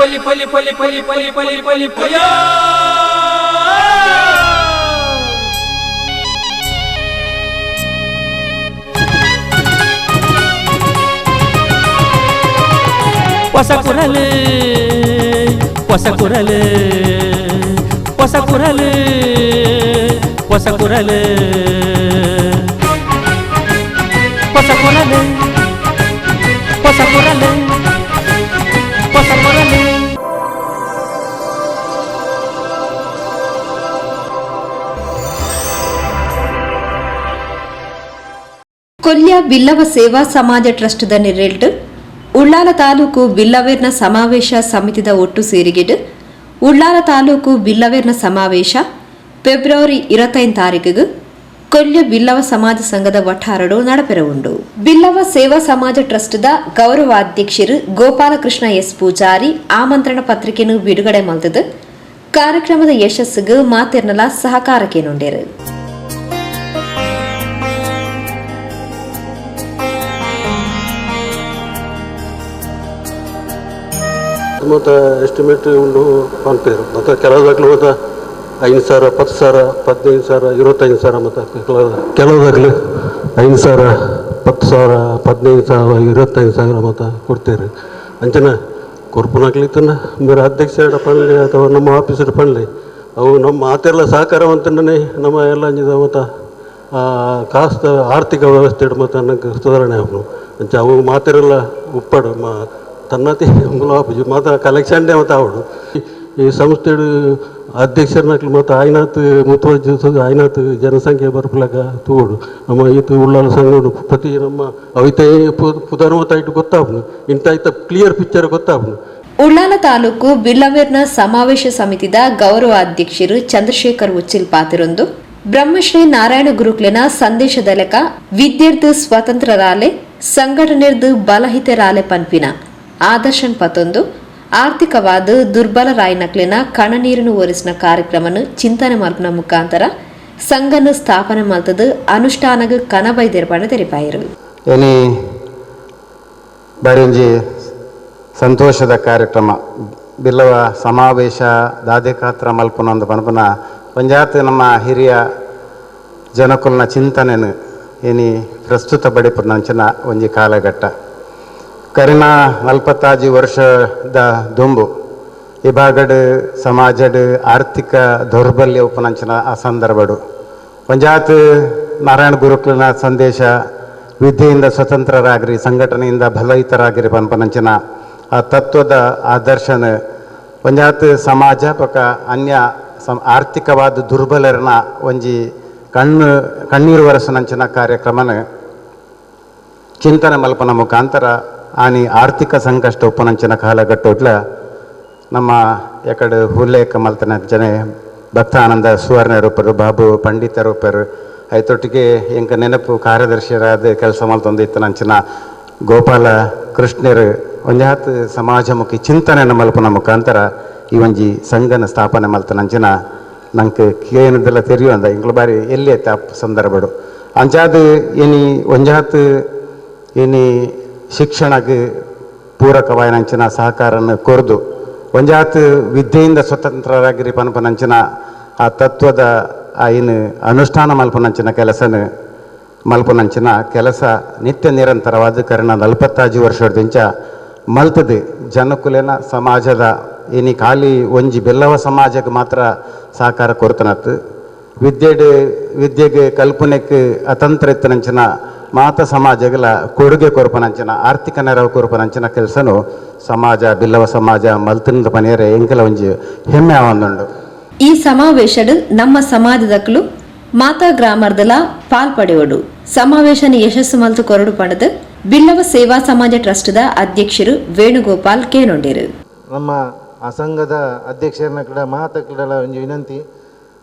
ಪಲಿ ಪಲಿ ಪಲಿ ಪಲಿ ಪಲಿ ಪಲಿ ಪಲಿ ಪಯ ಹೊಸ ಕುರಲು ಹೊಸ ಕುರಲು ಹೊಸ ಕುರಲು ಹೊಸ ಕುರಲು ಹೊಸ ಕುರಲು ಹೊಸ ಕುರಲು ಹೊಸ ಕುರಲು. ಕೊಲ್ಯ ಬಿಲ್ಲವ ಸೇವಾ ಸಮಾಜ ಟ್ರಸ್ಟ್ದ ನಿರೆಲ್ಟ್ ಉಳ್ಳಾಲ ತಾಲೂಕು ಬಿಲ್ಲವೇರ್ನ ಸಮಾವೇಶ ಸಮಿತಿದ ಒಟ್ಟು ಸೇರಿಗೆಡ್ ಉಳ್ಳಾಲ ತಾಲೂಕು ಬಿಲ್ಲವೇರ್ನ ಸಮಾವೇಶ ಫೆಬ್ರವರಿ 25 ತಾರೀಕಿಗೆ ಕೊಲ್ಯ ಬಿಲ್ಲವ ಸಮಾಜ ಸಂಘದ ವಠಾರಡು ನಡಪೆರ ಉಂಡು. ಬಿಲ್ಲವ ಸೇವಾ ಸಮಾಜ ಟ್ರಸ್ಟ್ದ ಗೌರವಾಧ್ಯಕ್ಷರು ಗೋಪಾಲಕೃಷ್ಣ ಎಸ್ ಪೂಜಾರಿ ಆಮಂತ್ರಣ ಪತ್ರಿಕೆಯನ್ನು ಬಿಡುಗಡೆ ಮಲ್ತದು ಕಾರ್ಯಕ್ರಮದ ಯಶಸ್ಸಿಗೆ ಮಾತೆರ್ನಲ ಸಹಕಾರಕ್ಕೇನುಂಡೇರು. ಮತ್ತು ಎಸ್ಟಿಮೇಟ್ ಉಂಡು ಪನ್ಪೇರು ಮತ್ತು ಕೆಲವುದಾಗ್ಲು ಮತ್ತು 5,000, 10,000, 15,000, 25,000 ಮತ್ತು ಕೆಲವುದಾಗ್ಲು 5,000, 10,000, 15,000, 25,000 ಮತ್ತು ಕೊಡ್ತೇವೆ. ಅಂಚನ ಕೊರ್ಪುನಾಗ್ಲಿತ್ತನ ಬೇರೆ ಅಧ್ಯಕ್ಷರ ಪನ್ಲೆ ಅಥವಾ ನಮ್ಮ ಆಫೀಸರ್ ಪನ್ಲೆ ಅವು ನಮ್ಮ ಮಾತೆಲ್ಲ ಸಹಕಾರವಂತನೇ ನಮ್ಮ ಎಲ್ಲ ಮತ್ತು ಕಾಸ್ತ ಆರ್ಥಿಕ ವ್ಯವಸ್ಥೆ ಮತ್ತು ಅನ್ನಕ್ಕೆ ಸುಧಾರಣೆ ಆಪುಂಡು. ಅಂಚ ಅವು ಮಾತೆರೆಲ್ಲ ಉಪ್ಪಡು ಮಾ ತನ್ನತಿ ಮುಲಾಪುಜಿ ಮಾತ ಕಲೆಕ್ಷನ್ ಮತ್ತು ಆವಡು. ಈ ಸಂಸ್ಥೆ ಅಧ್ಯಕ್ಷರನ್ನಕ್ಲು ಮತ್ತು ಆಯ್ನಾತ್ ಮುತುವರ್ಜಿ ಆಯ್ನಾತ್ ಜನಸಂಖ್ಯೆ ಬರ್ಪುಲಕ ತೂವೊಡು. ನಮ್ಮ ಈತ್ ಉಳ್ಳಾಲ ಸಂಘ ಪ್ರತಿ ನಮ್ಮ ಅವಿತೇ ಪುದರ್ ಇಟ್ಟು ಗೊತ್ತಾಪುಂಡು, ಇಂತ ಐತ ಕ್ಲಿಯರ್ ಪಿಕ್ಚರ್ ಗೊತ್ತಾಪುಂಡು. ಉಳ್ಳಾಲ ತಾಲೂಕು ಬಿಲ್ಲವೇರ್ನ ಸಮಾವೇಶ ಸಮಿತಿದ ಗೌರವ ಅಧ್ಯಕ್ಷರು ಚಂದ್ರಶೇಖರ್ ಉಚ್ಚಿಲ್ ಪಾತಿರೊಂದು ಬ್ರಹ್ಮಶ್ರೀ ನಾರಾಯಣ ಗುರುಕ್ಲೆನ ಸಂದೇಶದ ಲೆಕ್ಕ ವಿದ್ಯಾರ್ಥಿ ಸ್ವತಂತ್ರರಾಲೆ ಸಂಘಟನೆರ್ದು ಬಲಹಿತರಾಲೆ ಪನ್ಪಿನ ಆದರ್ಶನ್ ಪತೊಂದು ಆರ್ಥಿಕವಾದ ದುರ್ಬಲರಾಯಿನಕ್ಲೆನ ಕಣನೀರನ್ನು ಒರೆಸಿನ ಕಾರ್ಯಕ್ರಮನು ಚಿಂತನೆ ಮಲ್ಪನ ಮುಖಾಂತರ ಸಂಘನ ಸ್ಥಾಪನೆ ಮಲ್ತದು ಅನುಷ್ಠಾನಗ ಕನಬೈದೆರ್ಪಣ ತೆರಿಪಾಯರು. ಎನಿ ಬಾರಿಂಜಿ ಸಂತೋಷದ ಕಾರ್ಯಕ್ರಮ ಬಿಲ್ಲವ ಸಮಾವೇಶ ದಾದಿಕಾತ್ರ ಮಲ್ಪುನೊಂದು ಪನ್ಪುನ ಒಂಜಾತ್ ನಮ್ಮ ಹಿರಿಯ ಜನಕುಲ್ನ ಚಿಂತನೆನು ಏನಿ ಪ್ರಸ್ತುತ ಬಡಿಪುನಂಚಿನ ಒಂಜಿ ಕಾಲಘಟ್ಟ. ಕರಿನ 45 ವರ್ಷದ ದುಂಬು ಈ ಭಾಗಡ್ ಸಮಾಜಡ್ ಆರ್ಥಿಕ ದೌರ್ಬಲ್ಯ ಉಪನಂಚಿನ ಆ ಸಂದರ್ಭಡು ಒಂಜಾತ್ ನಾರಾಯಣ ಗುರುಕುಲನ ಸಂದೇಶ ವಿದ್ಯೆಯಿಂದ ಸ್ವತಂತ್ರರಾಗಿರಿ, ಸಂಘಟನೆಯಿಂದ ಬಲಹಿತರಾಗಿರಿ ಪನ್ಪನಂಚಿನ ಆ ತತ್ವದ ಆದರ್ಶನ ಒಂಜಾತ್ ಸಮಾಜ ಪಕ್ಕ ಅನ್ಯ ಆರ್ಥಿಕವಾದ ದುರ್ಬಲರನ ಒಂಜಿ ಕಣ್ಣೀರು ವರಸನಂಚಿನ ಕಾರ್ಯಕ್ರಮನ ಚಿಂತನೆ ಮಲ್ಪನ ಮುಖಾಂತರ ಆನಿ ಆರ್ಥಿಕ ಸಂಕಷ್ಟ ಉಪನಂಚಿನ ಕಾಲಘಟ್ಟೋಟ್ಲ ನಮ್ಮ ಎಕಡೆ ಉಲ್ಲೇಖ ಮಲ್ತನ ಜನ ಭಕ್ತಾನಂದ ಸುವರ್ಣ ರೂಪರು, ಬಾಬು ಪಂಡಿತ ರೂಪರು, ಐತೊಟ್ಟಿಗೆ ಎಂಕ ನೆನಪು ಕಾರ್ಯದರ್ಶಿಯರಾದ ಕೆಲಸ ಮಲ್ತೊಂದು ಇತ್ತನಂಚಿನ ಗೋಪಾಲ ಕೃಷ್ಣರು ಒಂಜಾತ್ ಸಮಾಜಮುಖಿ ಚಿಂತನೆಯನ್ನು ಮಲ್ಪನ ಮುಖಾಂತರ ಈ ಒಂಜಿ ಸಂಘನ ಸ್ಥಾಪನೆ ಮಲ್ತನಂಚಿನ ನಂಗೆ ಕೇನದೆಲ್ಲ ತೆರೆಯು ಅಂದ ಇಂಗ್ಲ ಬಾರಿ ಎಲ್ಲಿ ಐತೆ ಆ ಸಂದರ್ಭಡು. ಅಂಚಾದ ಏನಿ ಒಂಜಾತ್ ಏನಿ ಶಿಕ್ಷಣಕ್ಕೆ ಪೂರಕವಾಯಿನಂಚಿನ ಸಹಕಾರನ ಕೊರ್ದು ಒಂಜಾತ್ ವಿದ್ಯೆಯಿಂದ ಸ್ವತಂತ್ರರಾಗಿರಿ ಪನ್ಪನಂಚಿನ ಆ ತತ್ವದ ಆ ಏನು ಅನುಷ್ಠಾನ ಮಲ್ಪನಂಚಿನ ಕೆಲಸನ ಮಲ್ಪನಂಚಿನ ಕೆಲಸ ನಿತ್ಯ ನಿರಂತರವಾದ ಕರ್ಣ 45 ವರ್ಷದಿಂಚ ಮಲ್ತದೆ. ಜನಕುಲೇನ ಸಮಾಜದ ಏನಿ ಖಾಲಿ ಒಂಜಿ ಬೆಲ್ಲವ ಸಮಾಜಕ್ಕೆ ಮಾತ್ರ ಸಹಕಾರ ಕೊರ್ತನತ್ತು ವಿದ್ಯೆಗೆ ಕಲ್ಪನೆಗೆ ಅತಂತ್ರ ಇತ್ತನಂಚಿನ ಮಾತ ಸಮಾಜಗಳ ಕೊಡುಗೆ ಕೊರ್ಪನಂಚಿನ ಆರ್ಥಿಕ ನೆರವು ಕೊರ್ಪನಂಚಿನ ಕೆಲಸನು ಸಮಾಜ ಬಿಲ್ಲವ ಸಮಾಜ ಮಲ್ತನದ ಪನಿಯರೆ ಎಂಕಲ ಒಂಜಿ ಹೆಮ್ಮೆ ಆವಂದುಂಡು. ಈ ಸಮಾವೇಶಡ್ ನಮ್ಮ ಸಮಾಜದಕ್ಲು ಮಾತಾ ಗ್ರಾಮರ್ದಲ ಪಾಲ್ಪಡೆಯೋಡು ಸಮಾವೇಶನ ಯಶಸ್ಸು ಮಲ್ತು ಕೊರಡು ಪಡೆದು ಬಿಲ್ಲವ ಸೇವಾ ಸಮಾಜ ಟ್ರಸ್ಟ್ದ ಅಧ್ಯಕ್ಷರು ವೇಣುಗೋಪಾಲ್ ಕೇನೊಂಡೇರು. ನಮ್ಮ ಆ ಸಂಘದ ಅಧ್ಯಕ್ಷರನ್ನ ಕೂಡ ಮಾತಕ್ಕೆಲ್ಲ ಒಂಜಿ ವಿನಂತಿ,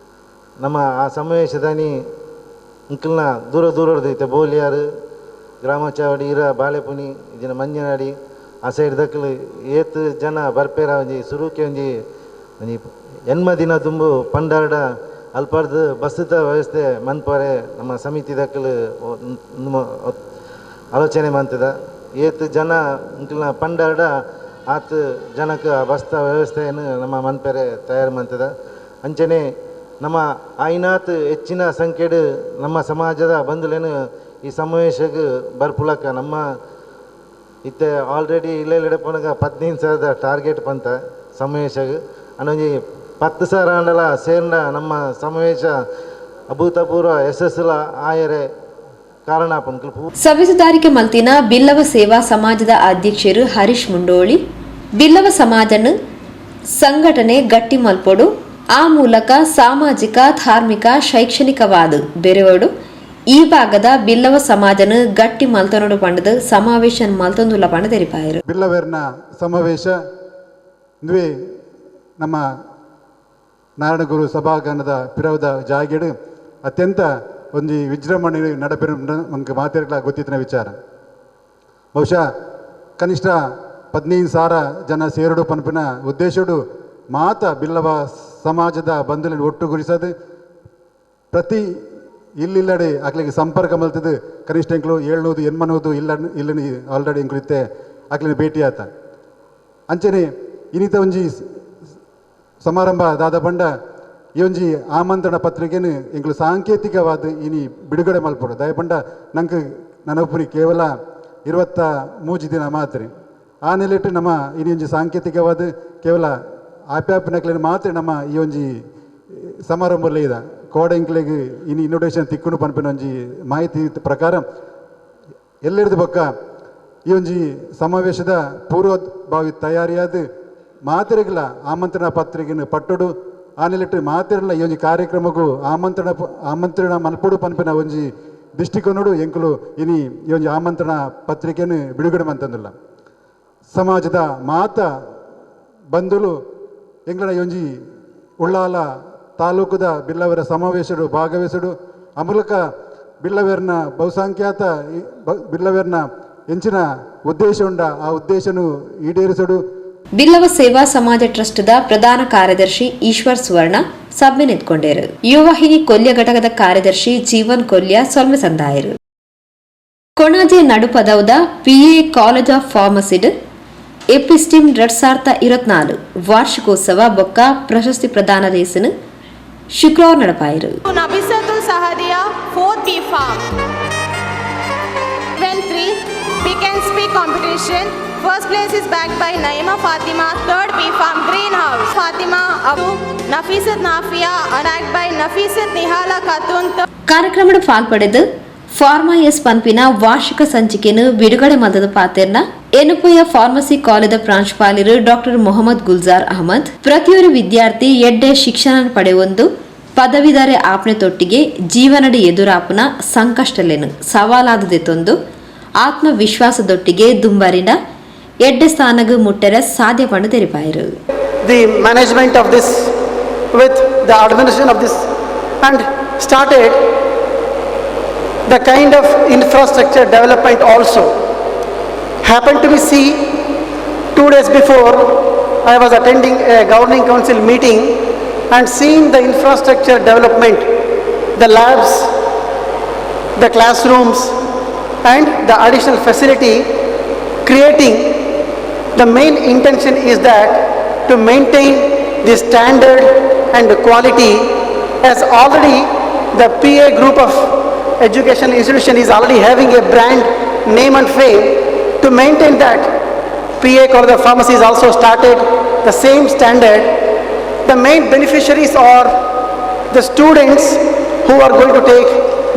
ನಮ್ಮ ಆ ಸಮಾವೇಶದಾನಿ ಇಂಕಲ್ನ ದೂರ ದೂರದೈತೆ ಬೋಲಿಯಾರು ಗ್ರಾಮಚಾವಡಿ ಇರ ಬಾಳೆಪುನಿ ಇದಿನ ಮಂಜನಾಡಿ ಆ ಸೈಡ್ ದಕ್ಕಲು ಏತ್ ಜನ ಬರ್ಪೇರ ಒಂಜಿ ಸುರುಕೆ ಒಂಜಿ ಒಂಜಿ ಎನ್ಮ ದಿನ ತುಂಬು ಪಂಡಾರ್ಡ ಅಲ್ಪಾರ್ದು ಬಸ್ಸುದ ವ್ಯವಸ್ಥೆ ಮನ್ಪರೆ ನಮ್ಮ ಸಮಿತಿ ದಕ್ಕಲು ಆಲೋಚನೆ ಮಂತದ. ಏತ್ ಜನ ಇಂಕಲ್ನ ಪಂಡಾರ್ಡ ಆತ್ ಜನಕ್ಕೆ ಬಸ್ತ ವ್ಯವಸ್ಥೆಯನ್ನು ನಮ್ಮ ಮನ್ಪೆರೆ ತಯಾರು ಮಂತದ. ಅಂಚನೆ ನಮ್ಮ ಆಯ್ನಾತ್ ಹೆಚ್ಚಿನ ಸಂಖ್ಯೆಡು ನಮ್ಮ ಸಮಾಜದ ಬಂಧುಲೇನು ಈ ಸಮಾವೇಶಕ್ಕೆ ಬರ್ಪುಲಕ ನಮ್ಮ ಇತ್ತೆ ಆಲ್ರೆಡಿ ಇಲ್ಲೆಲ್ಲೆಡೆ ಪೋನಗ 15,000 ಟಾರ್ಗೆಟ್ ಪಂತ ಸಮಾವೇಶಕ್ಕೆ ಅನ್ನೊಂಜಿ 10,000 ಆಂಡಲ ಸೇರ್ನ ನಮ್ಮ ಸಮಾವೇಶ ಅಭೂತಪೂರ್ವ ಯಶಸ್ಸುಲ ಆಯರೆ ಕಾರಣ. ಸವಿಸುದಾರಿಕೆ ಮಲ್ತಿನ ಬಿಲ್ಲವ ಸೇವಾ ಸಮಾಜದ ಅಧ್ಯಕ್ಷರು ಹರೀಶ್ ಮುಂಡೋಳಿ ಬಿಲ್ಲವ ಸಮಾಜನ ಸಂಘಟನೆ ಗಟ್ಟಿ ಮಲ್ಪೊಡು, ಆ ಮೂಲಕ ಸಾಮಾಜಿಕ, ಧಾರ್ಮಿಕ, ಶೈಕ್ಷಣಿಕವಾದ ಬೆರೆವಡು, ಈ ಭಾಗದ ಬಿಲ್ಲವ ಸಮಾಜನ ಗಟ್ಟಿ ಮಲ್ತನೋಡು ಪಂಡದ ಸಮಾವೇಶ ಮಲ್ತೊಂದುಲ್ಲ ಪಂಡ ತೆರಿಪಾಯರು. ಬಿಲ್ಲವೇರ್ನ ಸಮಾವೇಶ ಇಂದುವೆ ನಮ್ಮ ನಾರಾಯಣಗುರು ಸಭಾಗಣದ ಪಿರವದ ಜಾಗೆಡು ಅತ್ಯಂತ ಒಂದು ವಿಜೃಂಭಣೆ ನಡಪಿನ ನಮಗೆ ಮಾತಿರ್ಲ ಗೊತ್ತಿತ್ತಿನ ವಿಚಾರ. ಬಹುಶಃ ಕನಿಷ್ಠ 15,000 ಜನ ಸೇರುಡು ಪನ್ಪಿನ ಉದ್ದೇಶಡು ಮಾತ ಬಿಲ್ಲವ ಸಮಾಜದ ಬಂಧುలను ಒಟ್ಟುಗೂಡಿಸೋದು, ಪ್ರತಿ ಇಲ್ಲಿಲ್ಲಡೆ ಆಕ್ಲಿಗೆ ಸಂಪರ್ಕ ಮಲ್ತದ್ದು ಕನಿಷ್ಠ ಎಂಕ್ಲು 700 800 ಇಲ್ಲ ಇಲ್ಲ ಆಲ್ರೆಡಿ ಎಂಕ್ಲು ಇತ್ತೆ ಆಕ್ಲಿನ ಭೇಟಿ ಆತ. ಅಂಚನೆ ಇನ್ನಿತ ಒಂಜಿ ಸಮಾರಂಭ ದಾದ ಪಂಡ ಈ ಒಂಜಿ ಆಮಂತ್ರಣ ಪತ್ರಿಕೆನು ಎಂಕ್ಲು ಸಾಂಕೇತಿಕವಾದ ಇನಿ ಬಿಡುಗಡೆ ಮಲ್ಪೊಡು. ದಯಪಂಡ ನಂಗೆ ನನೊಪ್ಪುನಿ ಕೇವಲ 23 ದಿನ ಮಾತ್ರ ಆ ನೆಲೆಟ್ಟು ನಮ್ಮ ಇನಿ ಒಂಜಿ ಸಾಂಕೇತಿಕವಾದ ಕೇವಲ ಆಪ್ಯಾಪಿನಕ್ಲೇನು ಮಾತ್ರ ನಮ್ಮ ಈ ಒಂಜಿ ಸಮಾರಂಭ ಇದ ಕೋಡ ಎಂಕ್ಲೆಗ್ ಇನಿ ಇನ್ವಿಟೇಷನ್ ತಿಕ್ಕುನು ಪನ್ಪಿನ ಒಂಜಿ ಮಾಹಿತಿ ಪ್ರಕಾರ ಎಲ್ಲೆಡ್ದು ಬೊಕ್ಕ ಈ ಒಂಜಿ ಸಮಾವೇಶದ ಪೂರ್ವಭಾವಿ ತಯಾರಿಯಾದ ಮಾತೆರೆಗ್ಲ ಆಮಂತ್ರಣ ಪತ್ರಿಕೆನು ಪಟ್ಟೊಡು ಆ ನೆಲೆಟ್ಟು ಮಾತೆರೆಲ್ಲ ಈ ಒಂಜಿ ಕಾರ್ಯಕ್ರಮಕ್ಕೂ ಆಮಂತ್ರಣ ಆಮಂತ್ರಣ ಮಲ್ಪೊಡು ಪನ್ಪಿನ ಒಂಜಿ ದೃಷ್ಟಿಕೋನಡು ಎಂಕುಲು ಇನಿ ಈ ಒಂಜಿ ಆಮಂತ್ರಣ ಪತ್ರಿಕೆಯನ್ನು ಬಿಡುಗಡೆ ಮಂತಂದಿಲ್ಲ. ಸಮಾಜದ ಮಾತ ಬಂಧುಲು ಎಂಗ್ಲನ ಈ ಒಂಜಿ ಉಳ್ಳಾಲ ತಾಲೂಕುದ ಬಿಲ್ಲವರ ಸಮಾವೇಶಡು ಭಾಗವಹಿಸಡು ಆ ಮೂಲಕ ಬಿಲ್ಲವೇರ್ನ ಬಹುಸಂಖ್ಯಾತ ಬಿಲ್ಲವೇರ್ನ ಎಂಚಿನ ಉದ್ದೇಶ ಉಂಡ ಆ ಉದ್ದೇಶನು ಈಡೇರಿಸಡು. ಬಿಲ್ಲವ ಸೇವಾ ಸಮಾಜ ಟ್ರಸ್ಟ್ದ ಪ್ರಧಾನ ಕಾರ್ಯದರ್ಶಿ ಈಶ್ವರ್ ಸುವರ್ಣ ಸಭೆ ನಿಂತ್ಕೊಂಡೇರು. ಯುವವಾಹಿನಿ ಕೊಲ್ಯ ಘಟಕದ ಕಾರ್ಯದರ್ಶಿ ಜೀವನ್ ಕೊಲ್ಯ ಸೊಲ್ಮೆ ಸಂದಾಯರು. ಕೊಣಾಜೆ ನಡುಪದೌದ PA college of ಫಾರ್ಮಸಿಡ್ ಎಪಿಸ್ಟಿಮ್ 2024 ವಾರ್ಷಿಕೋತ್ಸವ ಬೊಕ್ಕ ಪ್ರಶಸ್ತಿ ಪ್ರದಾನ ಲೇಸನು ಶುಕ್ರವಾರ ನಡಪಾಯರು. Nabisatul Sahadia, 4th B Farm. Event 3, Pick and Speak competition. First place is backed by Naima Fatima, 3rd B Farm Greenhouse. Fatima Abu, Nafisat Nafia, backed by Nafisat Nihala Khatun. ಕಾರ್ಯಕ್ರಮದ ಪಾಲ್ಪಡೆದು pharma S ಪನ್ಪಿನ ವಾರ್ಷಿಕ ಸಂಚಿಕೆಯನ್ನು ಬಿಡುಗಡೆ ಮಲ್ತದ ಪಾತೆರ್ನ ಎನುಪುಯ pharmacy college ಪ್ರಾಂಶುಪಾಲರು doctor Mohammed Gulzar Ahmed ಪ್ರತಿಯೊರು ವಿದ್ಯಾರ್ಥಿ ಎಡ್ಡೆ ಶಿಕ್ಷಣ ಪಡೆಯೊಂದು ಪದವೀಧರೆ ಆಪ್ನೆ ತೊಟ್ಟಿಗೆ ಜೀವನದ ಎದುರಾಪುನ ಸಂಕಷ್ಟಲೇನು ಸವಾಲಾದದೆತ್ತೊಂದು ಆತ್ಮವಿಶ್ವಾಸದೊಟ್ಟಿಗೆ ದುಂಬರಿನ ಎಡ್ಡೆ ಸ್ಥಾನಗು ಮುಟ್ಟೆರ ಸಾಧ್ಯ Pandu ತೆರಿಪಾಯರು. The management of this with the administration of this and started the kind of infrastructure development also. Happened to be see 2 days before, I was attending a governing council meeting and seeing the infrastructure development, the labs, the classrooms and the additional facility creating. The main intention is that to maintain the standard and the quality, as already the PA group of education institution is already having a brand name and fame. To maintain that, PA College of Pharmacy is also started the same standard. The main beneficiaries are the students who are going to take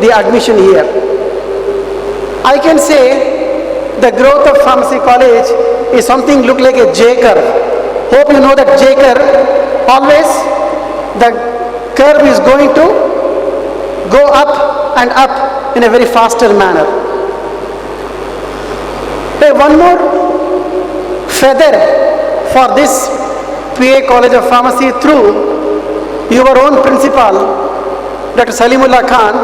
the admission here. I can say the growth of pharmacy college is something look like a J curve. Hope you know that J curve, always the curve is going to go up and up in a very faster manner. Hey, one more feather for this PA College of Pharmacy through your own principal, Dr. Salimullah Khan.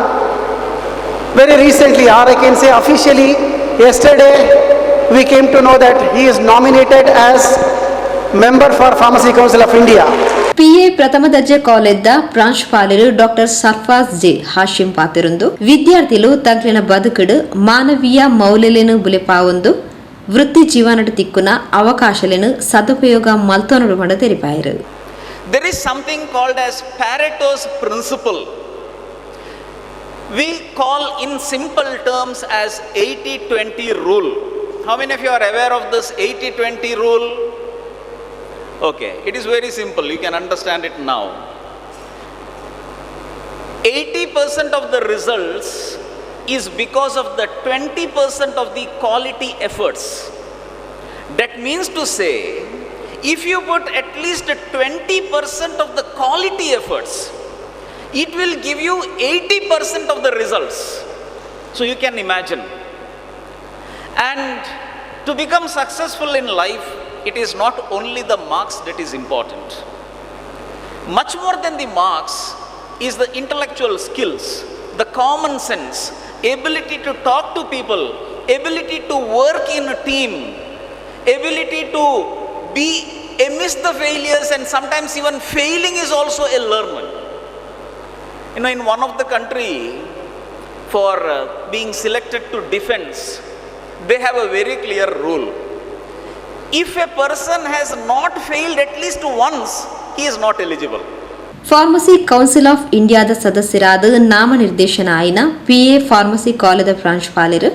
Very recently, or I can say officially, yesterday we came to know that he is nominated as member for Pharmacy Council of India. PA ಪ್ರಥಮ ದರ್ಜೆ ಕಾಲೇಜ್ದ ಪ್ರಾಂಶುಪಾಲರು doctor Sarfaz J Hashim ಪಾತಿರುಂದು ವಿದ್ಯಾರ್ಥಿಲು ತಂಕ್ಲಿನ ಬದುಕುಡು ಮಾನವೀಯ ಮೌಲ್ಯಲೇನು ಬುಲೆಪಾವೊಂದು. ವೃತ್ತಿ ಜೀವನಡ್ ತಿಕ್ಕುನ ಅವಕಾಶಲೆನ್ ಸದುಪಯೋಗ ಮಲ್ತೊನೊಡು ಪಂಡ ತೆರಿಪಾಯೆರು. There is something called as Pareto's principle. We call in simple terms as 80-20 rule. How many of you are aware of this 80-20 rule? Okay, it is very simple. You can understand it now. 80% of the results is because of the 20% of the quality efforts. That means to say, if you put at least 20% of the quality efforts, it will give you 80% of the results. So you can imagine. And to become successful in life, it is not only the marks that is important. Much more than the marks is the intellectual skills, the common sense, ability to talk to people, ability to work in a team, ability to be amidst the failures, and sometimes even failing is also a learning. You know, in one of the country, for being selected to defense, they have a very clear rule. If a person has not failed at least once, he is not eligible. Pharmacy council of ಇಂಡಿಯಾದ ಸದಸ್ಯರಾದ ನಾಮನಿರ್ದೇಶನ ಆಯಿನ PA pharmacy ಕಾಲೇಜದ ಪ್ರಾಂಶುಪಾಲರು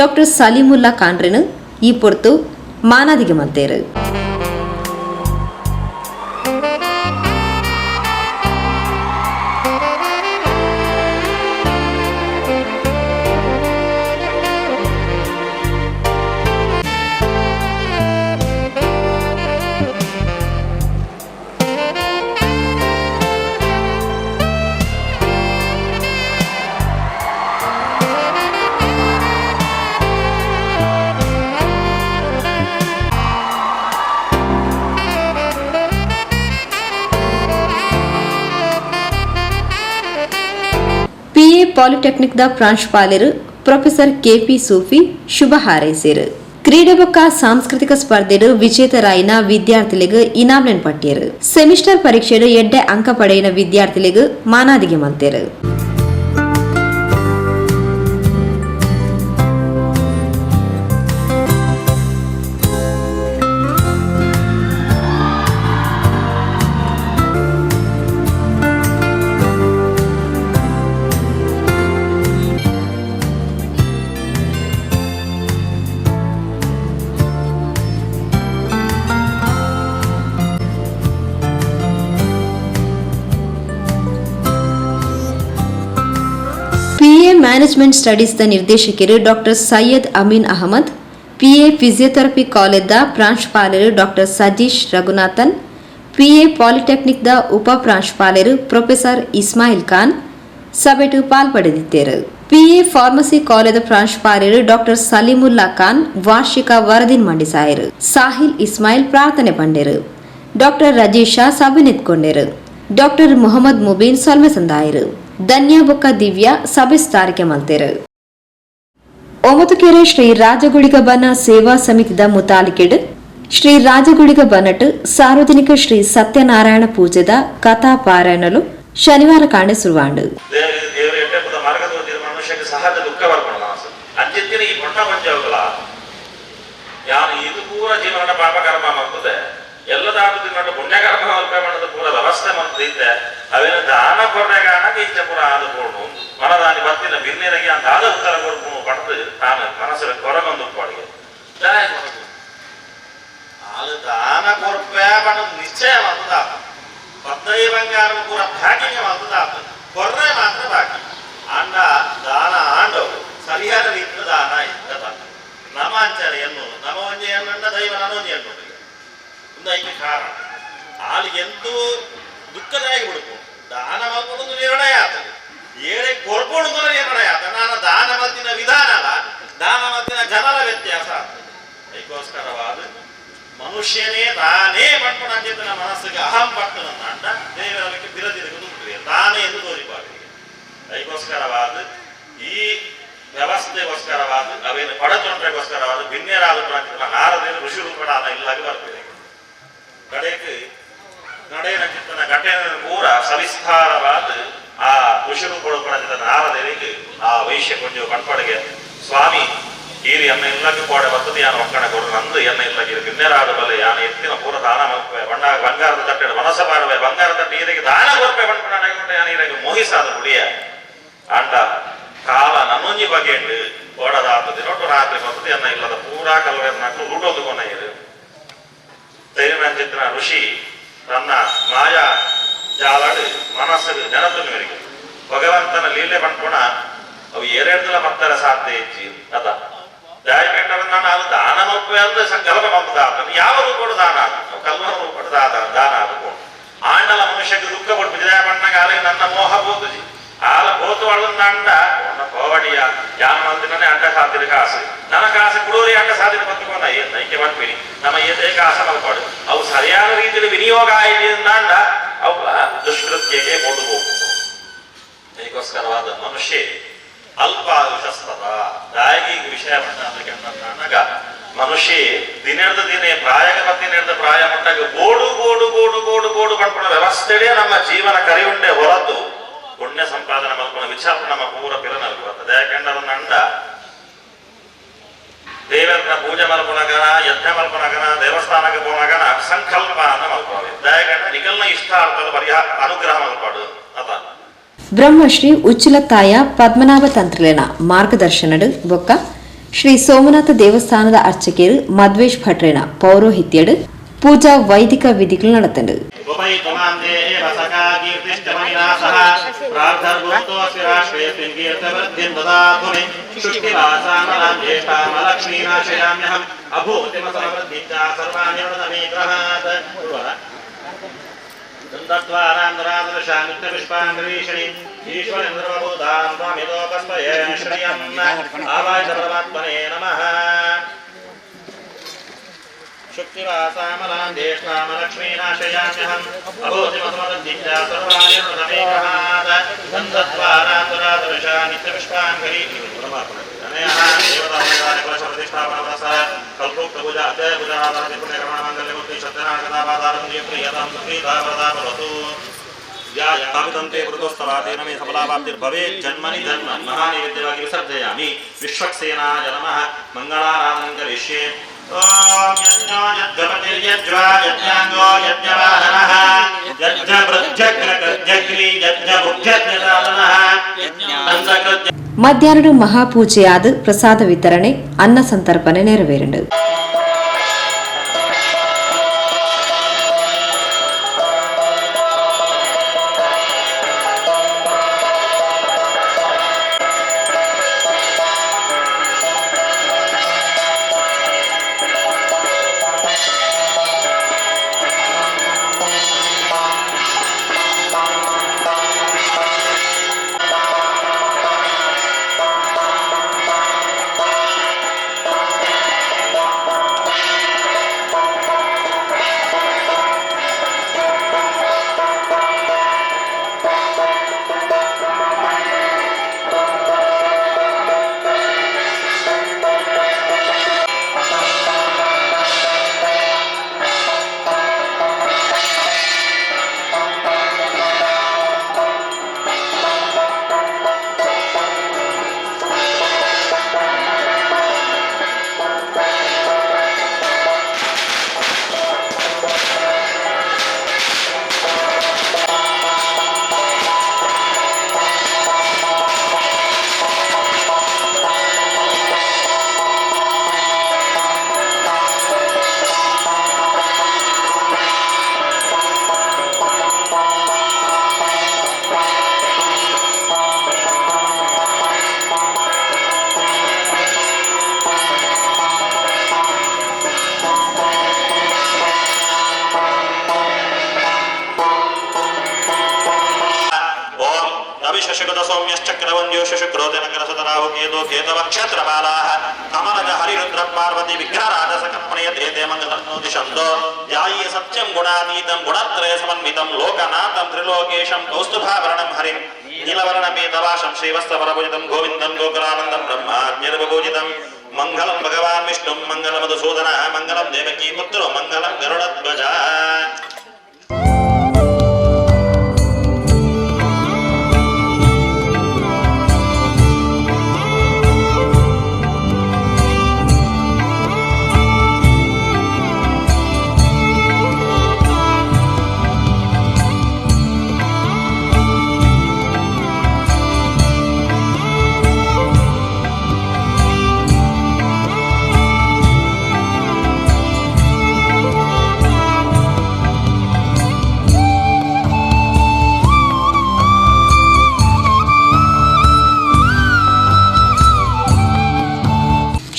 doctor Saleemulla ಖಾನ್ರೆನ್ ಈ ಪೊರ್ತು ಮಾನಾದಿಗೆ ಮಲ್ತೇರು. PA ಪಾಲಿಟೆಕ್ನಿಕ್ದ ಪ್ರಾಂಶುಪಾಲರು professor KP ಸೂಫಿ ಶುಭ ಹಾರೈಸಿರು. ಕ್ರೀಡೆ ಬೊಕ್ಕ ಸಾಂಸ್ಕೃತಿಕ ಸ್ಪರ್ಧೆಡು ವಿಜೇತರಾಯಿನ ವಿದ್ಯಾರ್ಥಿಲೆಗ್ ಇನಾಮ್ಲೆನ್ ಪಟ್ಟಿಯರು. ಸೆಮಿಸ್ಟರ್ ಪರೀಕ್ಷೆಡು ಎಡ್ಡೆ ಅಂಕ ಪಡೆಯಿನ ವಿದ್ಯಾರ್ಥಿಲೆಗ್ ಮಾನಾದಿಗೆ ಮಲ್ತೆರು. PA management studies the ನಿರ್ದೇಶಕರು doctor Syed Amin Ahmed, PA physiotherapy ಕಾಲೇಜ್ದ ಪ್ರಾಂಶುಪಾಲರು doctor Sajeesh Raghunathan, PA ಪಾಲಿಟೆಕ್ನಿಕ್ದ ಉಪ ಪ್ರಾಂಶುಪಾಲರು ಪ್ರೊಫೆಸರ್ ಇಸ್ಮಾಯಿಲ್ ಖಾನ್ ಸಭೆಟು ಪಾಲ್ಪಡೆದಿದ್ದರು. ಪಿಎ ಫಾರ್ಮಸಿ ಕಾಲೇಜ್ ಪ್ರಾಂಶುಪಾಲರು ಡಾಕ್ಟರ್ ಸಲೀಮುಲ್ಲಾ ಖಾನ್ ವಾರ್ಷಿಕ ವರದಿನ್ ಮಂಡಿಸಾಯರು. ಸಾಹಿಲ್ ಇಸ್ಮಾಯಿಲ್ ಪ್ರಾರ್ಥನೆ ಪಂಡೆರು. ಡಾಕ್ಟರ್ ರಜೀಶಾ ಸಭೆ ನಿಂತ್ಕೊಂಡೆರು. ಡಾಕ್ಟರ್ ಮೊಹಮ್ಮದ್ ಮುಬೀನ್ ಸೊಲ್ಮೆ ಸಂದಾಯರು. ಧನ್ಯಾ ಬೊಕ್ಕ ದಿವ್ಯಾ ಸಭೆ ಸ್ಥಾರಿಕೆ ಮಲ್ತೆರು. ಒಮತುಕೆರೆ ಶ್ರೀ ರಾಜಗುಳಿಗ ಬನ ಸೇವಾ ಸಮಿತಿದ ಮುತಾಲಿಕೆಡ್ ಶ್ರೀ ರಾಜಗುಳಿಗ ಬನಟ್ ಸಾರ್ವಜನಿಕ ಶ್ರೀ ಸತ್ಯನಾರಾಯಣ ಪೂಜೆದ ಕಥಾ ಪಾರಾಯಣಲು ಶನಿವಾರ ಕಾಂಡೆ ಸುರುವಾಂಡು. ದೇವರ ಎಡ್ಡೆಪ್ಪದ ಮಾರ್ಗದ ಮನುಷ್ಯಕ್ಕೆ ಸಹಜ ದುಃಖ ಬರ್ಪಣ ಮನಸ್ಸು ಅಂಚಿತ್ತಿನ ಈ ಪೊಟ್ಟ ಪಂಚವುಗಳ ಯಾನು ಇದು ಪೂರ ಜೀವನ ಪಾಪ ಕರ್ಮ ಮಲ್ಪದೆ ಎಲ್ಲದಾದ್ರು ತಿನ್ನೋದು ಪುಣ್ಯಕರ್ಮ ಮಲ್ಪ ಮಾಡೋದು ಪೂರ ವ್ಯವಸ್ಥೆ ಮಂತಿದ್ದೆ ಅವೇನು ದಾನ ಕೊರ್ರೆಗಾಣಕ್ಕೆ ಇಂಚ ಪೂರ ಆದ ಪೋಣು ಮನದಾನಿ ಬತ್ತಿನ ಬಿನ್ನೆರಗೆ ಅಂತ ಆದ ಉತ್ತರ ಕೊರ್ಪು ಪಡೆದು ತಾನು ಮನಸ್ಸಿನ ಕೊರಗೊಂದು ಉಪ್ಪಾಡಿಗೆ ದಾಯ ಕೊರಗು ಆಲು ದಾನ ಕೊರ್ಪೆ ಪಣದು ನಿಶ್ಚಯ ಮಂತದ ಪದ್ದೈ ಬಂಗಾರ ಪೂರ ಪ್ಯಾಕಿಂಗ್ ಮಂತದ ಕೊರ್ರೆ ಮಾತ್ರ ಬಾಕಿ ಆಂಡ ದಾನ ಆಂಡವು ಸರಿಯಾದ ರೀತಿಯ ದಾನ ಇದ್ದದ ನಮ ಅಂಚಾರೆ ಎನ್ನು ನಮ ಒಂಜಿ ಎನ್ನಂಡ ದೈವ ನಾನೊಂಜಿ ಎನ್ನು ಒಂದು ಐಕೆ ಕಾರಣ ಆಲು ಎಂದೂ ದುಃಖದಾಗಿ ಬಿಡುಪು ದಾನ ಮಲ್ಪೊಂದು ನಿರ್ಣಯ ಆತದೆ ಏಳೆ ಕೊರ್ಪೊಡು ನಿರ್ಣಯ ಆತ ನಾನು ದಾನ ಮತ್ತಿನ ವಿಧಾನ ಅಲ್ಲ ದಾನ ಮತ್ತಿನ ಜನರ ವ್ಯತ್ಯಾಸ ಆಗ್ತದೆ. ಅದಕ್ಕೋಸ್ಕರವಾದ ಮನುಷ್ಯನೇ ತಾನೇ ಪಡ್ಪಣ ಮನಸ್ಸಿಗೆ ಅಹಂ ಪಟ್ಟಣ ಅಂಡ ದೇವರಕ್ಕೆ ಬಿರದಿರಲು ತಾನೇ ಎಂದು ತೋರಿಪಾಡಿಗೆ ಅದಕ್ಕೋಸ್ಕರವಾದ ಈ ವ್ಯವಸ್ಥೆಗೋಸ್ಕರವಾದ ಅವೇನು ಪಡತೊಂಡ್ರೆಗೋಸ್ಕರವಾದ ಭಿನ್ಯರಾದ ನಾರದೇನು ಋಷಿ ರೂಪಡಾದ ಇಲ್ಲಾಗಿ ಬರ್ತದೆ. ಕಡೆಗೆ ನಡೆಯನ ಚಿತ್ತನ ಘಟನೆ ಪೂರ ಸವಿಸ್ತಾರವಾದ ಆ ಋಷಿ ರೂಪಡ ನಾರದೇವಿಗೆ ಆ ವೈಶ್ಯ ಕೊಂಜ ಪಡ್ಪಡಿಗೆ ಸ್ವಾಮಿ ಈರಿ ಎನ್ನ ಇಲ್ಲಕ್ಕೆ ಕೋಡೆ ಬರ್ತದೆ ಯಾನ ಒಕ್ಕಣ ಕೊಡು ನಂದು ಎನ್ನ ಇಲ್ಲಕ್ಕೆ ಬಿನ್ನೆರಾದ ಬಲೆ ಯಾನ ಎತ್ತಿನ ಪೂರ ದಾನ ಮಲ್ಪೆ ಬಣ್ಣ ಬಂಗಾರದ ತಟ್ಟೆ ಮನಸ್ಸ ಪಾಡುವೆ ಬಂಗಾರ ತಟ್ಟೆ ಈರಿಗೆ ದಾನ ಕೊರ್ಪೆ ಬಂಡ್ಪಣ ಯಾನ ಈರಿಗೆ ಮೋಹಿಸಾದ ಗುಡಿಯ ಅಂಡ ಕಾಲ ನನ್ನೊಂಜಿ ಬಗೆಂಡು ಓಡದಾತ ದಿನೊಟ್ಟು ರಾತ್ರಿ ಬರ್ತದೆ ಎನ್ನ ಇಲ್ಲದ ಪೂರಾ ಕಲ್ವೆರ್ನಾಕು ಊಟೊಂದು ಕೊನ ಇರು ಧೈರ್ಯನಂಚಿತ್ತಿನ ಋಷಿ ತನ್ನ ಮಾಯಾ ಜಾಲಡು ಮನಸ್ಸು ನೆನಪು ಭಗವಂತನ ಲೀಲೆ ಪಣ್ಪುಣ ಅವು ಏರೆಡ್ದಲ ಮತ್ತರ ಸಾಧ್ಯ ಇಜ್ಜಿ ಅದ ದಾಯಕಂಡರನ್ನ ನಾವು ದಾನ ಮಲ್ಪುವೆ ಅಂದ್ರೆ ಸಂಕಲ್ಪ ಮಲ್ಪದ ಯಾವ ರೂಪಡು ದಾನ ಕಲ್ವನ ರೂಪಡು ದಾನ ದಾನ ಅದು ಆಂಡಲ ಮನುಷ್ಯಕ್ಕೆ ದುಃಖ ಪಡ್ಪು ಜಯ ಬಣ್ಣಗ ಆಲೆ ನನ್ನ ಮೋಹ ಬೋತುಜಿ ಆಲ ಬೋತು ಅಳ್ಳುಂಡ ಕೋವಡಿಯ ಯಾನ ಮಲ್ತಿನೇ ಅಂಡ ಸಾತಿರ ಕಾಸು ನನ್ನ ಕಾಸು ಕುಡೋರಿ ಅಂಡ ಸಾತಿರ ಬತ್ತುಕೊನ ನೈಕೆ ಪಡ್ಪಿನಿ ನಮ್ಮ ಏದೇ ಕಾಸ ಮಲ್ಪಾಡು ಅವು ಸರಿಯಾದ ರೀತಿಯಲ್ಲಿ ವಿನಿಯೋಗ ಆಯ್ತು ಅವು ದುಷ್ಕೃತ್ಯಕ್ಕೆ ಕೊಂಡು ಹೋಗ್ಬೋದು. ಅದಕ್ಕೋಸ್ಕರವಾದ ಮನುಷ್ಯ ಅಲ್ಪ ವಿಷಸ್ತದ ದಾಯಿಗೆ ವಿಷಯ ಬಣ್ಣ ಮನುಷ್ಯ ದಿನದ ದಿನೇ ಪ್ರಾಯಕ ದಿನದ ಪ್ರಾಯ ಮಟ್ಟಾಗ ಗೋಡು ಗೋಡು ಗೋಡು ಗೋಡು ಗೋಡು ಪಡ್ಕೊಂಡ ವ್ಯವಸ್ಥೆಯೇ ನಮ್ಮ ಜೀವನ ಕರಿಯುಂಡೆ ಹೊರತು ಪುಣ್ಯ ಸಂಪಾದನೆ ಮಲ್ಕೊಂಡ ವಿಚಾರ ನಮ್ಮ ಪೂರ ಪಿರನಲ್ಕು ಬರ್ತದೆ. ಯಾಕೆಂದ್ರೆ ನಂಡ ದೇವರನ್ನ ಪೂಜೆ ಮಲ್ಪುನಗನ ಯಜ್ಞ ಮಲ್ಪುನಗನ ದೇವಸ್ಥಾನಕ್ಕೆ ಪೋನಗನ ಸಂಕಲ್ಪ ಅನ್ನ ಮಲ್ಪವೆ ದಯಕಂಡ ನಿಗಲ್ನ ಇಷ್ಟಾರ್ಥದ ಪರಿಹಾರ ಅನುಗ್ರಹ ಮಲ್ಪಾಡು ಅತ. ಬ್ರಹ್ಮಶ್ರೀ ಉಚ್ಚಿಲತ್ತಾಯ ಪದ್ಮನಾಭ ತಂತ್ರಲೇನ ಮಾರ್ಗದರ್ಶನಡು ಬೊಕ್ಕ ಶ್ರೀ ಸೋಮನಾಥ ದೇವಸ್ಥಾನದ ಅರ್ಚಕರು ಮಧ್ವೇಶ್ ಭಟ್ರೇನ ಪೌರೋಹಿತ್ಯಡು ಪೂಜಾ ವೈದಿಕ ವಿಧಿಗಳು ನಡೆತಂಡು. ಜನ್ಮನಿ ಜನ್ಮ ಮಹಾನೈವೇದ್ಯವಾಗಿ ವಿಸರ್ಜಯಾಮಿ. ವಿಶ್ವಕ್ಸೇನಾಯ ನಮಃ. ಮಂಗಳಾರಾಧನಂ ಕರಿಷ್ಯೆ. ಓಂ ಯಜ್ಞೋ ಯಜ್ಞಪತಿರ್ಯಜ್ವಾ ಯಜ್ಞಾಂಗೋ ಯಜ್ಞವಾಹನಃ ಯಜ್ಞಭೃಜ್ಜಗ್ರಕೃಜ್ಜಗ್ರಿ ಯಜ್ಞಭುಜ್ಜಜ್ಞಸಾಧನಃ ಹಂಸಕೃತ್ಯ. ಮಧ್ಯಾಹ್ನ ಮಹಾಪೂಜೆಯಾದ ಪ್ರಸಾದ ವಿತರಣೆ ಅನ್ನ ಸಂತರ್ಪಣೆ ನೆರವೇರಂಡು. ಮಂಗಲಂ ಭಗವಾನ್ ವಿಷ್ಣು ಮಂಗಲ ಮಧುಸೂದನ ಮಂಗಲಂ ದೇವಕೀ ಪುತ್ರ ಮಂಗಲಂ ಗರುಡಧ್ವಜ.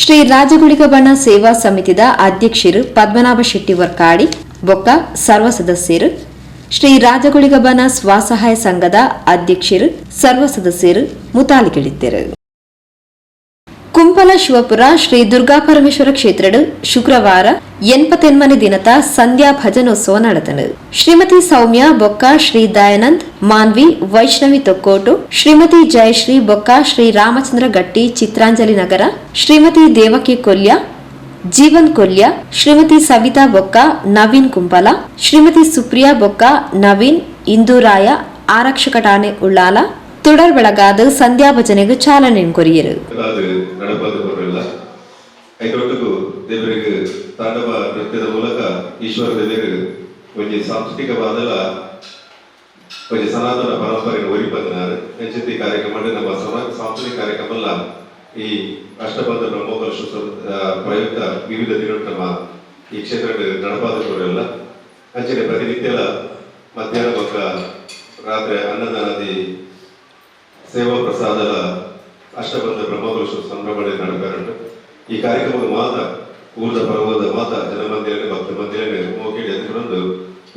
ಶ್ರೀ ರಾಜಗುಳಿಗ ಬಣ ಸೇವಾ ಸಮಿತಿದ ಅಧ್ಯಕ್ಷರು ಪದ್ಮನಾಭ ಶೆಟ್ಟಿ ವರ್ಕಾಡಿ ಬೊಕ್ಕ ಸರ್ವ ಸದಸ್ಯರು, ಶ್ರೀ ರಾಜಗುಳಿಗ ಬಣ ಸ್ವಸಹಾಯ ಸಂಘದ ಅಧ್ಯಕ್ಷರು, ಸರ್ವ ಸದಸ್ಯರು ಮುತಾಲಿಕೆಳಿದ್ದರು. ಕುಂಪಲ ಶಿವಪುರ ಶ್ರೀ ದುರ್ಗಾ ಪರಮೇಶ್ವರ ಕ್ಷೇತ್ರಡ್ ಶುಕ್ರವಾರ 88ನೇ ದಿನತ ಸಂಧ್ಯಾ ಭಜನೋತ್ಸವ ನಡೆದನು. ಶ್ರೀಮತಿ ಸೌಮ್ಯ ಬೊಕ್ಕ ಶ್ರೀ ದಯಾನಂದ್, ಮಾನ್ವಿ, ವೈಷ್ಣವಿ ತೊಕ್ಕೋಟು, ಶ್ರೀಮತಿ ಜಯಶ್ರೀ ಬೊಕ್ಕ ಶ್ರೀ ರಾಮಚಂದ್ರ ಗಟ್ಟಿ ಚಿತ್ರಾಂಜಲಿ ನಗರ, ಶ್ರೀಮತಿ ದೇವಕಿ ಕೊಲ್ಯ, ಜೀವನ್ ಕೊಲ್ಯ, ಶ್ರೀಮತಿ ಸವಿತಾ ಬೊಕ್ಕ ನವೀನ್ ಕುಂಪಲ, ಶ್ರೀಮತಿ ಸುಪ್ರಿಯಾ ಬೊಕ್ಕ ನವೀನ್ ಇಂದೂರಾಯ ಆರಕ್ಷಕ ಠಾಣೆ ಉಳ್ಳಾಲ ತುಡರ್ ಬೆಳಗಾದ ಸಂಧ್ಯಾ ಭಜನೆಗೆ ಚಾಲನೆ ಕೊರಿಯರು. ಅದು ನಡಪಾದ ಕೊರಲ್ಲ. ಐತೊಟ್ಟುಗು ದೇವರಿಗೆ ತಾಂಡವ ನೃತ್ಯದ ಮೂಲಕ ಈಶ್ವರ ದೇವರಿಗೆ ಒಂಜಿ ಸಾಂಸ್ಕೃತಿಕವಾದಲ ಒಂಜಿ ಸನಾತನ ಪರಂಪರೆ ಒರಿಪದಿನಾರು. ಎಂಚಿತಿ ಕಾರ್ಯಕ್ರಮ ನಮ್ಮ ಸಾಂಸ್ಕೃತಿಕ ಕಾರ್ಯಕ್ರಮ ಅಲ್ಲ. ಈ ಅಷ್ಟಬಂಧ ಬ್ರಹ್ಮಕಲಶ ಪ್ರಯುಕ್ತ ವಿವಿಧ ದಿನ ನಮ್ಮ ಈ ಕ್ಷೇತ್ರ ನಡಪಾದ ಕೊರಲ್ಲ. ಅಂಚನೆ ಪ್ರತಿನಿತ್ಯಲ ಮಧ್ಯಾಹ್ನ ಬೊಕ್ಕ ರಾತ್ರಿ ಅನ್ನದಾನದಿ ಸೇವಾ ಪ್ರಸಾದದ ಅಷ್ಟಬಂಧ ಬ್ರಹ್ಮಕಲಶ ಸಂಭ್ರಮಣೆ ನಡಪರುಂಟು. ಈ ಕಾರ್ಯಕ್ರಮದ ಮಾತ ಊರ್ದ ಪರ್ವದ ಮಾತ ಜನಮಂದಿರನೆ, ಭಕ್ತ ಮಂದಿರನೆ ಮೋಕಿಡಿ ಎದುಕೊಂಡು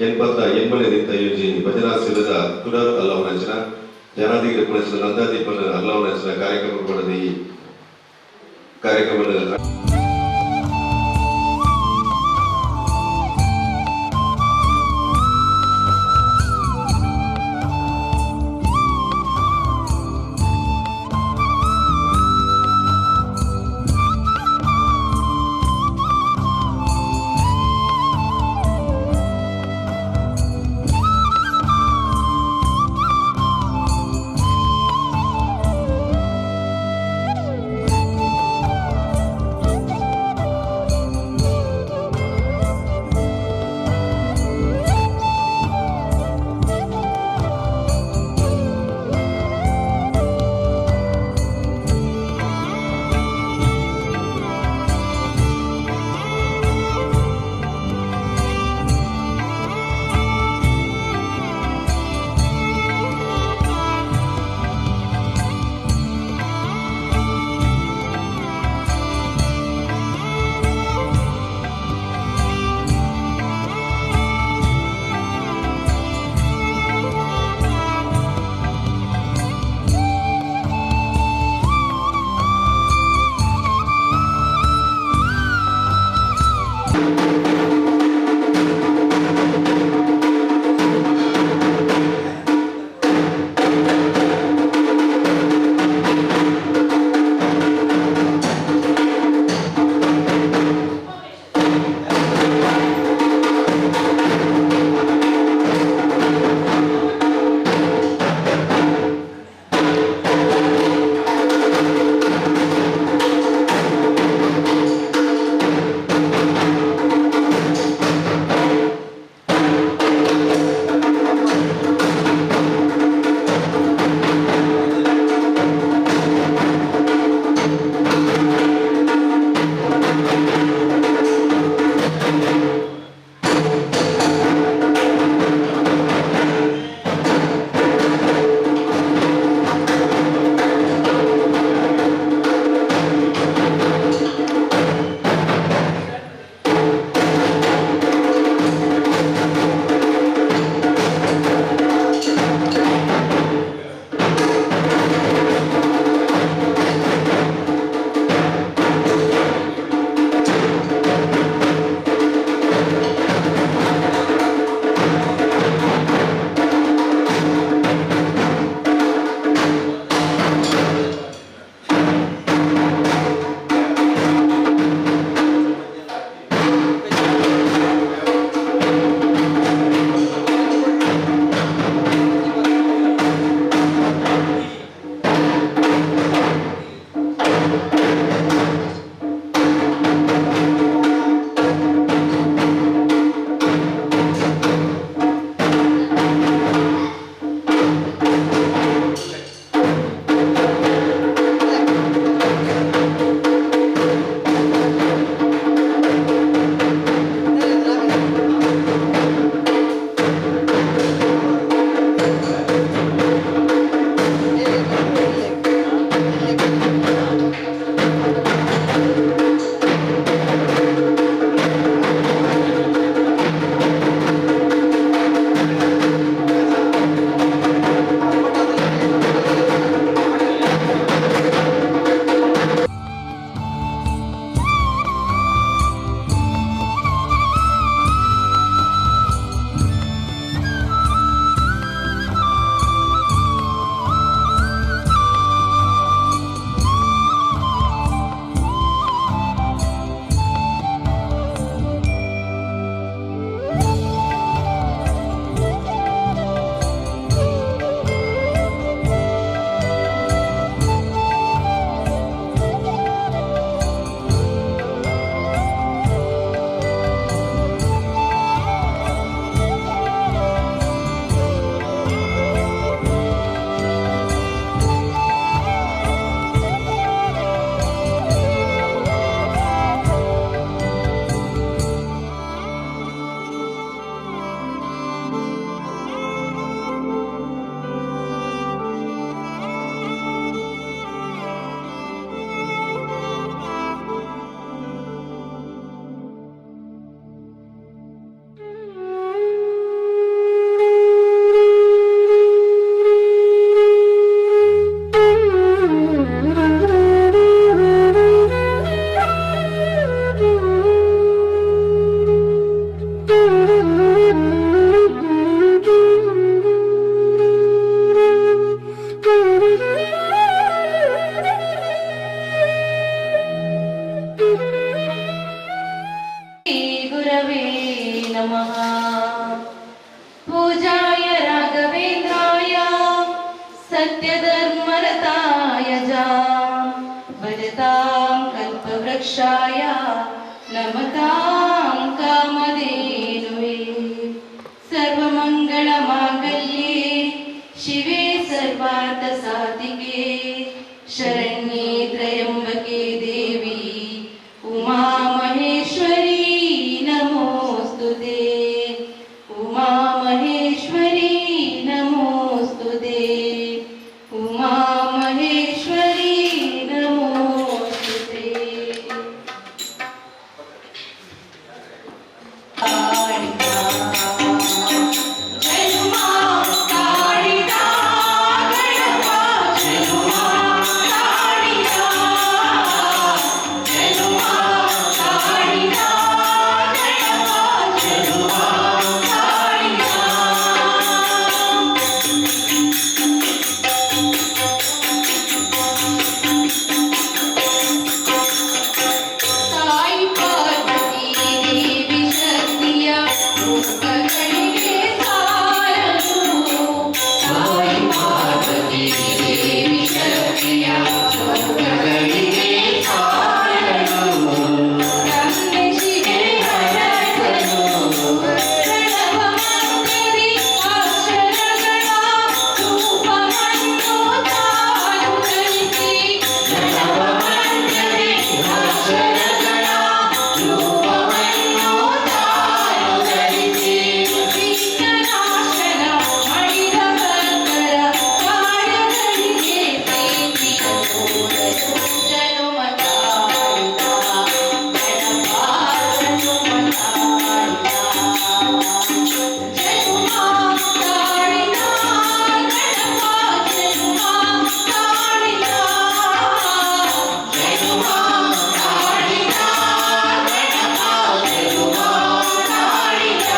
88ನೇ ದಿನ ಯೋಜಿ ಭಜನಾ ಶಿಬಿರದ ತುಡರ್ ಅಲ್ಲವನಂಚನ, ಜನಾಧಿಕಾರಿ ಪುಣಚಿನ ನಂದಾದೀಪನ ಅಲ್ಲವನಂಚನ ಕಾರ್ಯಕ್ರಮ ಪಡೆದ ಈ ಕಾರ್ಯಕ್ರಮ. ಭಜತಾಂ ಕಲ್ಪವೃಕ್ಷಾಯ ನಮತಾಂ ಕಾಮಧೇನುವೇ. ಸರ್ವಮಂಗಳ ಮಾಂಗಲ್ಯೆ ಶಿವೆ ಸರ್ವಾರ್ಥ ಸಾಧಿಕೆ ಶರಣ್ಯೇ ತ್ರಯಂಬಕೆ ದೇವಿ ಉಮಾ ಮಹೇಶ್ವರಿ ನಮೋಸ್ತುತೆ. ಉಮಾ ಮಹೇಶ್ವರಿ ನಮೋಸ್ತುತೆ. ಉಮಾ ಮಹೇಶ್ವರಿ ನಮೋಸ್ತುತೆ. ತಾಯಿ ಪಾರ್ವತಿ ದೇವಿ ಶಕ್ತಿಯ ರೂಪಗಳಿಗೆ ಸಾರನು. ತಾಯಿ ಪಾರ್ವತಿ ದೇವಿ ಶಕ್ತಿಯ ರೂಪಗಳಿಗೆ ಸಾರನು. ಗಂಗೆಶಿಗೆ ಹರಸನು. ಪ್ರಣವ ಮಂತ್ರಿ ಅಕ್ಷರಗಳ ರೂಪವನ್ನು ತಾನು ಧರಿಸಿ. ಪ್ರಣವ ಮಂತ್ರಿ ಅಕ್ಷರಗಳ ರೂಪವನ್ನು ತಾನು ಧರಿಸಿ. ವಿಘ್ನನಾಶನ ಮಾಡಿದ ಭಕ್ತರ ಕಾರ್ಯಗಳಿಗೆ ಪ್ರೀತಿಯ ತೋರಲು ಜನುಮ ತಾಳಿದ ಗಣಪ ಜನುಮ ತಾಳಿದ. ಜನುಮ ತಾಳಿದ ಗಣಪ ಜನುಮ ತಾಳಿದ. ಜನುಮ ತಾಳಿದ ಗಣಪ ಜನುಮ ತಾಳಿದ.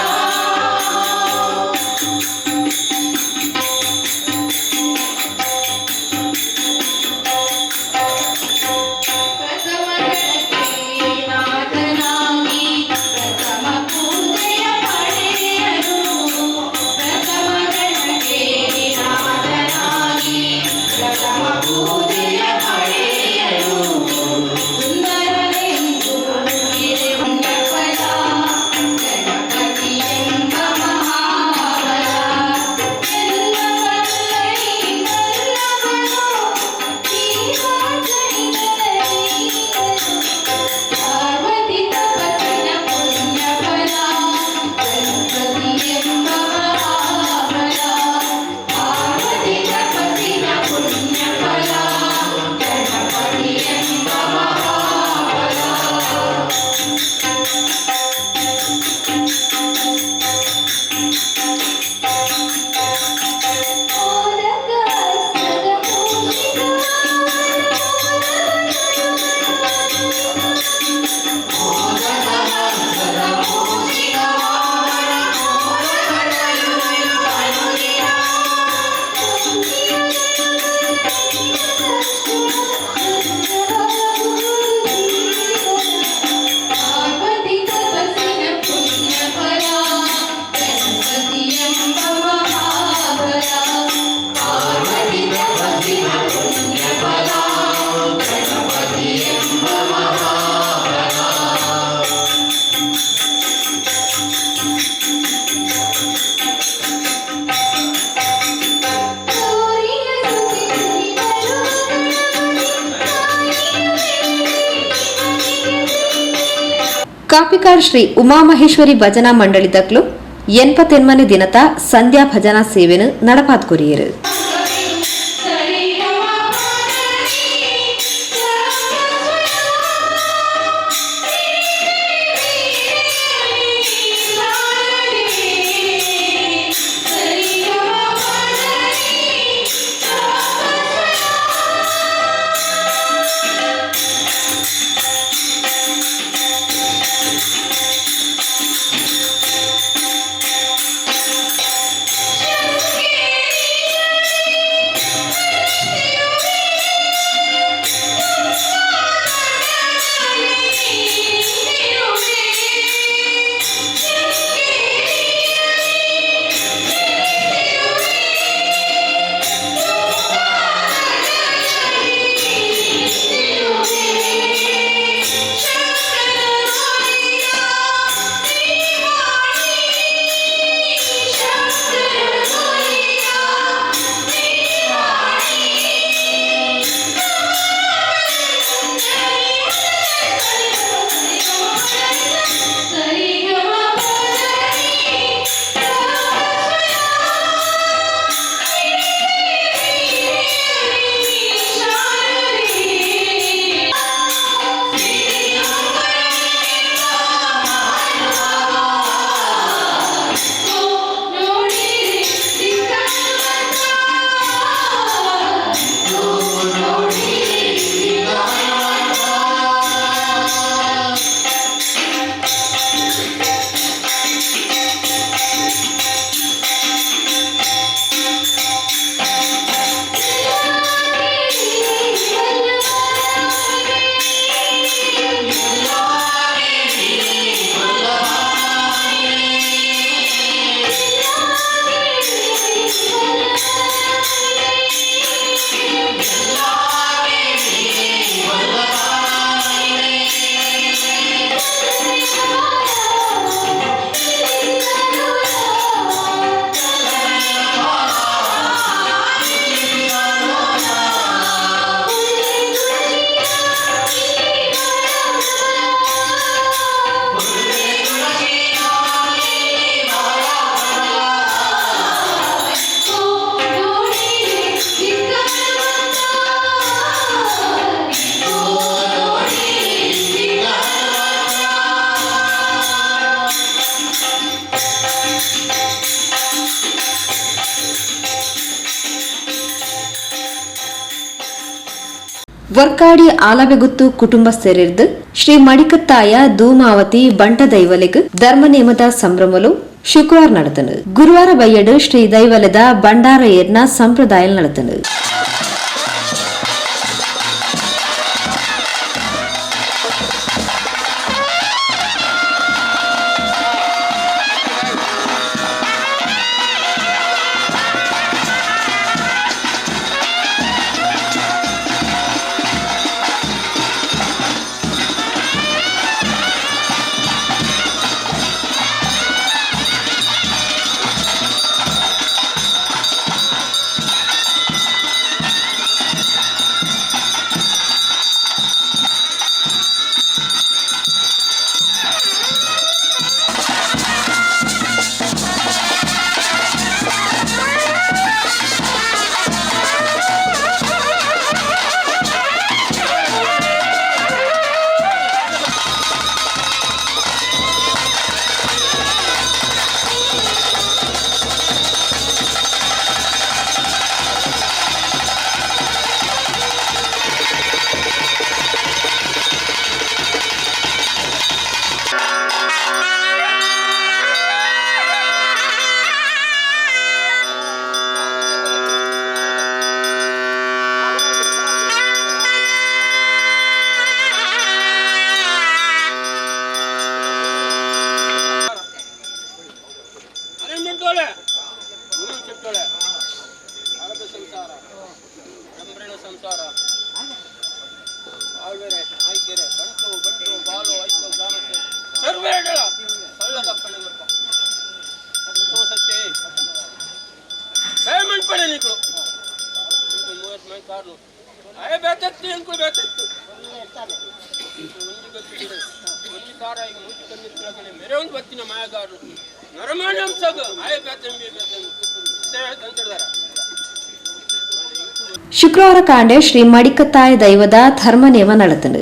ಪ್ರಥಮ ಗಣಕ್ಕೆ ನಾಥನಾಗಿ ಪ್ರಥಮ ಪೂಜೆಯ ಪಡೆಯಲು. ಪ್ರಥಮ ಗಣಕ್ಕೆ ನಾಥನಾಗಿ ಪ್ರಥಮ ಪೂಜೆಯ ಪಡೆಯಲು. ಸುಂದರನೆಂದು ಫಲ ಗಣಪತಿ ಎಂಬ ಮಹಾಬಲ. ಎಲ್ಲ ಬಲ್ಲೈ ಬಲ್ಲವನು ಪಾರ್ವತಿ ತಪಸ್ಸಿನ ಪುಣ್ಯಫಲ ಗಣಪತಿ ಎಂಬ ಮಹಾಬಲ. ಪಾರ್ವತಿ ತಪಸ್ಸಿನ ಪುಣ್ಯಫಲ ಗಣಪತಿ ಎಂಬ ಮಹಾಬಲ. ಪಾರ್ವತಿ ತಪಸ್ಸಿನ ಪುಣ್ಯಫಲ ಗಣಪತಿ ಎಂಬ ಮಹಾಬಲ. ಪಾರ್ವತಿ ತಪಸ್ಸಿನ ಪುಣ್ಯಫಲ ಗಣಪತಿ ಎಂಬ ಮಹಾಬಲ. ಕಾಪಿಕಾಡ್ ಶ್ರೀ ಉಮಾಮಹೇಶ್ವರಿ ಭಜನಾ ಮಂಡಳಿ ದಕ್ಲು 88ನೇ ದಿನತ ಸಂಧ್ಯಾ ಭಜನಾ ಸೇವೆನು ನಡಪಾತ್ ಕೊರಿಯರು. ಶಂಕೇರಿಯ ವರ್ಕಾಡಿ ಆಲಬೆಗುತ್ತು ಕುಟುಂಬಸ್ಥರಿರ್ದು ಶ್ರೀ ಮಡಿಕತ್ತಾಯ ಧೂಮಾವತಿ ಬಂಟ ದೈವಲೆಗ್ ಧರ್ಮ ನೇಮದ ಸಂಭ್ರಮಲು ಶುಕ್ರವಾರ ನಡೆತನು. ಗುರುವಾರ ಬಯ್ಯಡು ಶ್ರೀ ದೈವಲದ ಭಂಡಾರ ಏರ್ನ ಸಂಪ್ರದಾಯ ನಡೆತನು. ಶುಕ್ರವಾರ ಕಾಂಡೆ ಶ್ರೀ ಮಡಿಕತ್ತಾಯ ದೈವದ ಧರ್ಮ ನೇಮ ನಡೆತನು.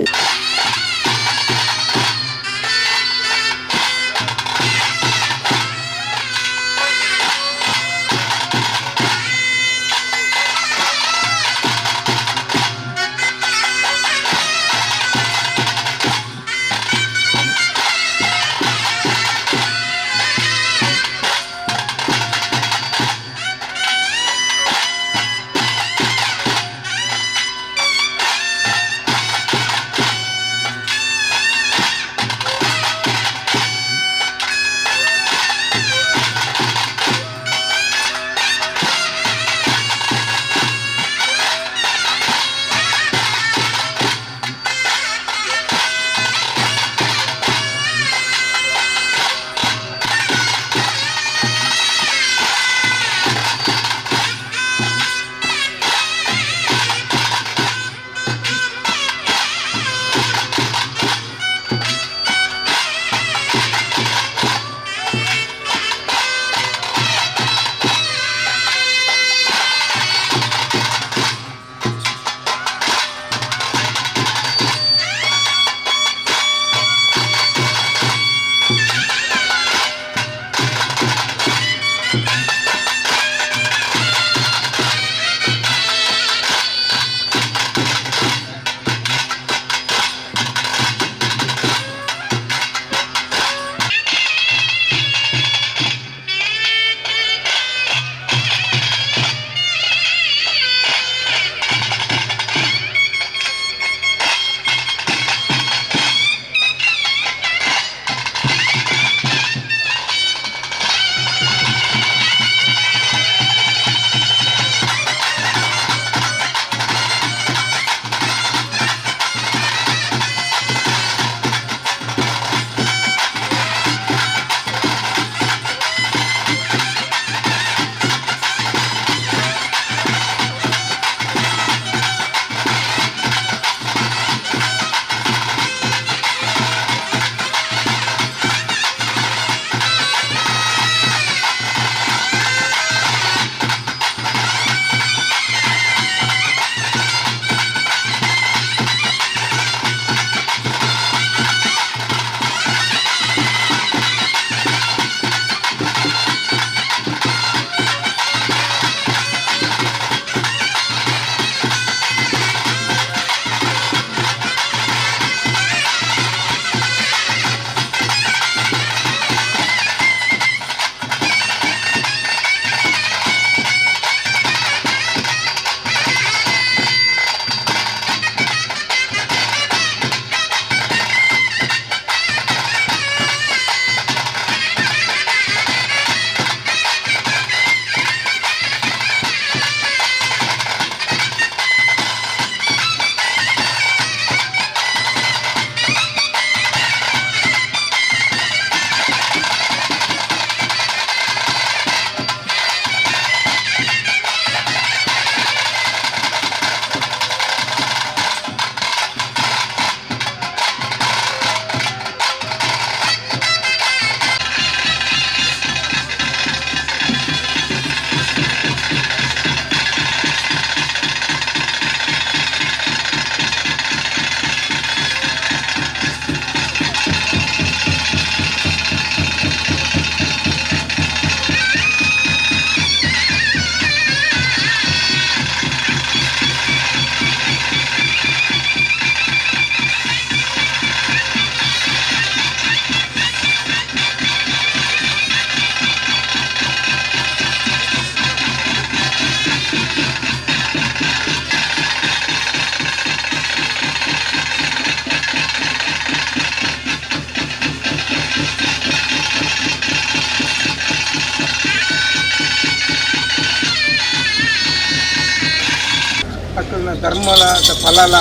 ಧರ್ಮಲ ಫಲಲ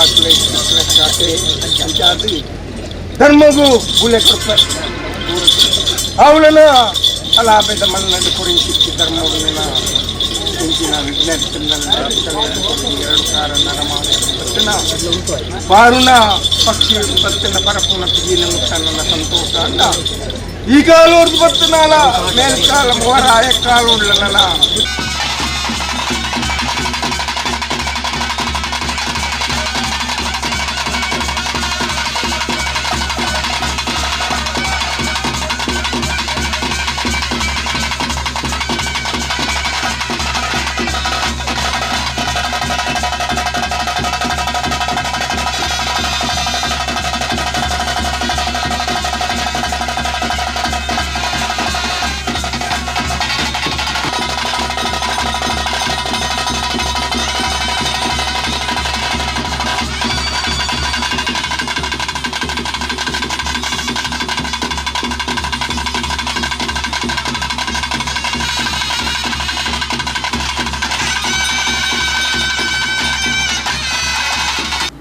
ಧರ್ಮಗೂ ಬುಲೆ ಕೊಡ್ಪ ಅವಳನ್ನ ಅಲ್ಲ ಆಪೇದ ಮಣ್ಣಲ್ಲಿ ಕೊರಿಂಚಿಕ್ಕಿ ಧರ್ಮವನ್ನ ಇಂಚಿನ ಎರಡು ಕಾರ ನರಮಾನ ಬಾರುಣ ಪಕ್ಷಿ ಬತ್ತಿನ ಪರಪುನ ಪಿಗಿನ ಮುಟ್ಟನ್ನ ಸಂತೋಷ ಅಲ್ಲ ಈ ಕಾಲೋರ್ದು ಬತ್ತನಾಲ ಮೇಲ್ಕಾಲ ಮೋರ ಕಾಲು ಉಳ್ಳನ.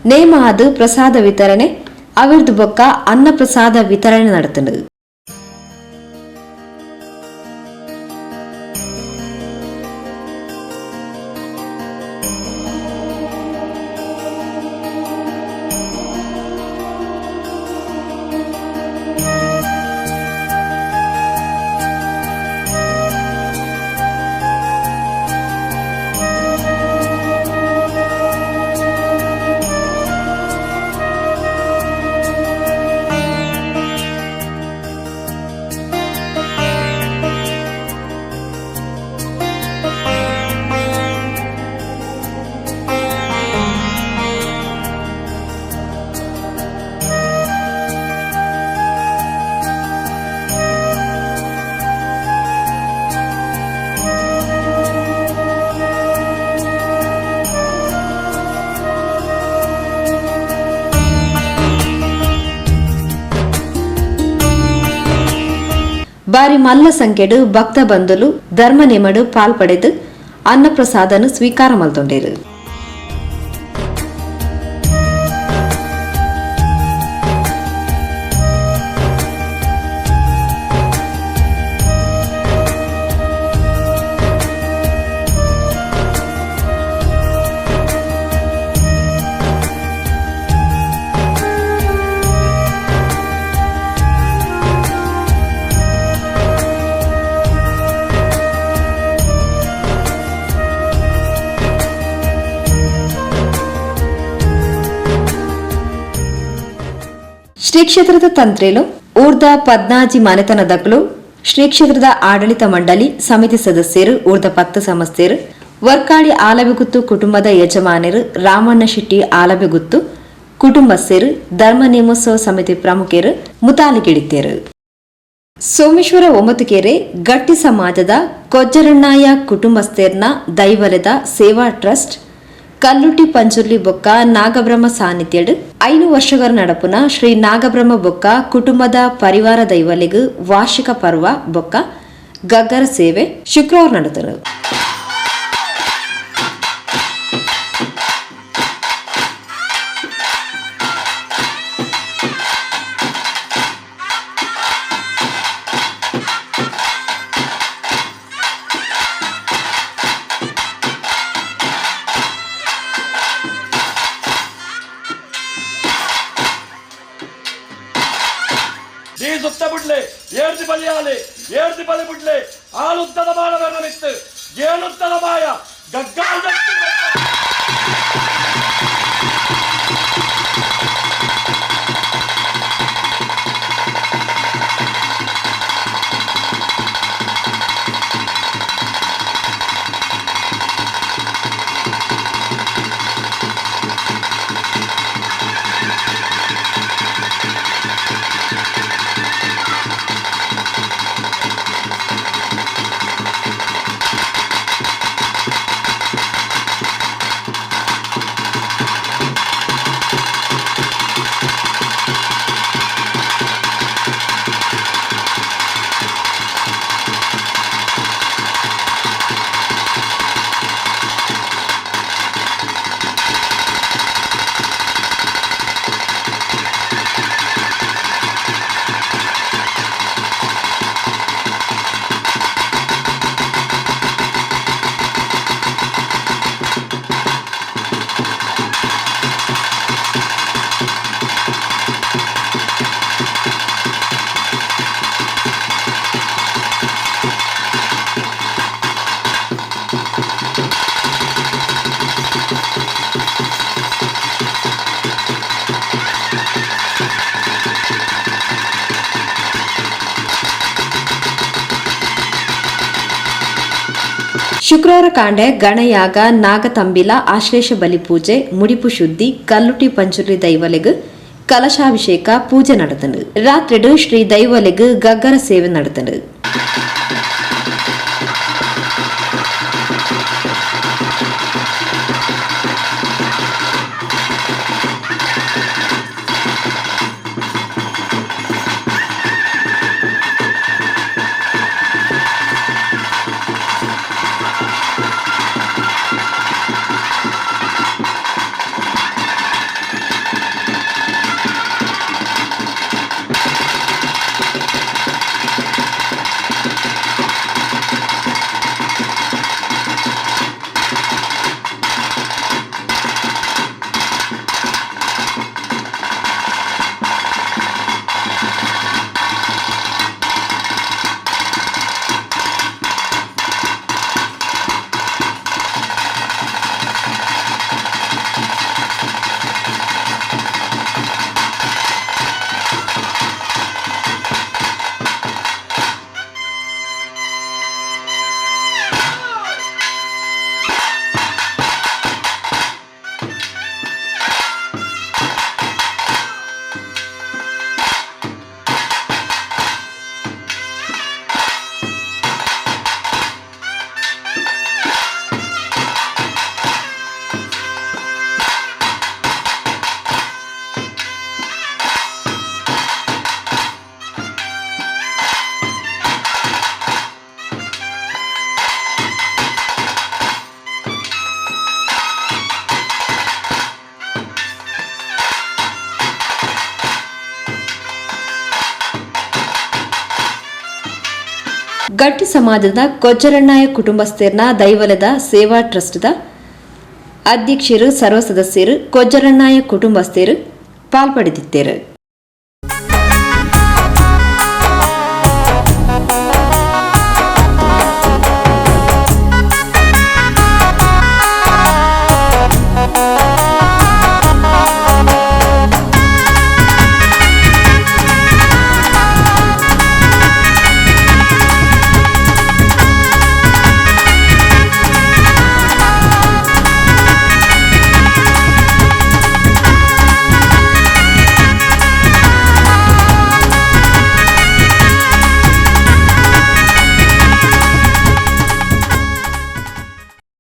ನೇಮ ಅದು ಪ್ರಸಾದ ವಿತರಣೆ ಅವಿರ್ದು ಬೊಕ್ಕ ಅನ್ನ ಪ್ರಸಾದ ವಿತರಣೆ ನಡೆತನು. ಬಾರಿ ಮಲ್ಲ ಸಂಖ್ಯೆಡು ಭಕ್ತ ಬಂಧುಲು ಧರ್ಮ ನೇಮಡು ಪಾಲ್ಪಡೆದು ಅನ್ನಪ್ರಸಾದನು ಸ್ವೀಕಾರ ಮಲ್ತೊಂಡೇರು. ಶ್ರೀ ಕ್ಷೇತ್ರದ ತಂತ್ರೇಲು ಊರ್ದ ಪದ್ನಾಜಿ ಮನೆತನ ದಕ್ಲು ಶ್ರೀ ಕ್ಷೇತ್ರದ ಆಡಳಿತ ಮಂಡಳಿ ಸಮಿತಿ ಸದಸ್ಯರು ಊರ್ದ ಪತ್ತು ಸಮಸ್ಯರು ವರ್ಕಾಡಿ ಆಲಬೆಗುತ್ತು ಕುಟುಂಬದ ಯಜಮಾನರು ರಾಮಣ್ಣ ಶೆಟ್ಟಿ ಆಲಬೆಗುತ್ತು ಕುಟುಂಬಸ್ಥರು ಧರ್ಮ ನೇಮೋತ್ಸವ ಸಮಿತಿ ಪ್ರಮುಖರು ಮುತಾಲಿಗಿಡಿತೇರು. ಸೋಮೇಶ್ವರ ಒಮ್ಮತುಕೆರೆ ಗಟ್ಟಿ ಸಮಾಜದ ಕೊಜ್ಜರಣ್ಣಾಯ ಕುಟುಂಬಸ್ಥರ್ನ ದೈವಲದ ಸೇವಾ ಟ್ರಸ್ಟ್ ಕಲ್ಲುಟ್ಟಿ ಪಂಜುರ್ಲಿ ಬೊಕ್ಕ ನಾಗಬ್ರಹ್ಮ ಸಾನ್ನಿಧ್ಯಡು 5 ವರ್ಷಗಳ ನಡಪುನ ಶ್ರೀ ನಾಗಬ್ರಹ್ಮ ಬೊಕ್ಕ ಕುಟುಂಬದ ಪರಿವಾರ ದೈವಲಿಗು ವಾರ್ಷಿಕ ಪರ್ವ ಬೊಕ್ಕ ಗಗ್ಗರ ಸೇವೆ ಶುಕ್ರವಾರ ನಡೆದರು. ಶುಕ್ರವಾರ ಕಾಂಡೆ ಗಣಯಾಗ, ನಾಗತಂಬಿಲ, ಆಶ್ಲೇಷ ಬಲಿಪೂಜೆ, ಮುಡಿಪು ಶುದ್ಧಿ, ಕಲ್ಲುಟಿ ಪಂಚುರಿ ದೈವಲೆಗ್ ಕಲಶಾಭಿಷೇಕ ಪೂಜೆ ನಡೆತಂಡು. ರಾತ್ರಿಡು ಶ್ರೀ ದೈವಲೆಗ್ ಗಗ್ಗರ ಸೇವೆ ನಡೆತಂಡು. ಗಟ್ಟಿ ಸಮಾಜದ ಕೊಜ್ಜರಣ್ಣಾಯ ಕುಟುಂಬಸ್ಥರ್ನ ದೈವಲದ ಸೇವಾ ಟ್ರಸ್ಟ್ದ ಅಧ್ಯಕ್ಷರು, ಸರ್ವ ಸದಸ್ಯರು, ಕೊಜ್ಜರಣ್ಣಾಯ ಕುಟುಂಬಸ್ಥರು ಪಾಲ್ಪಡೆದಿದ್ದರು.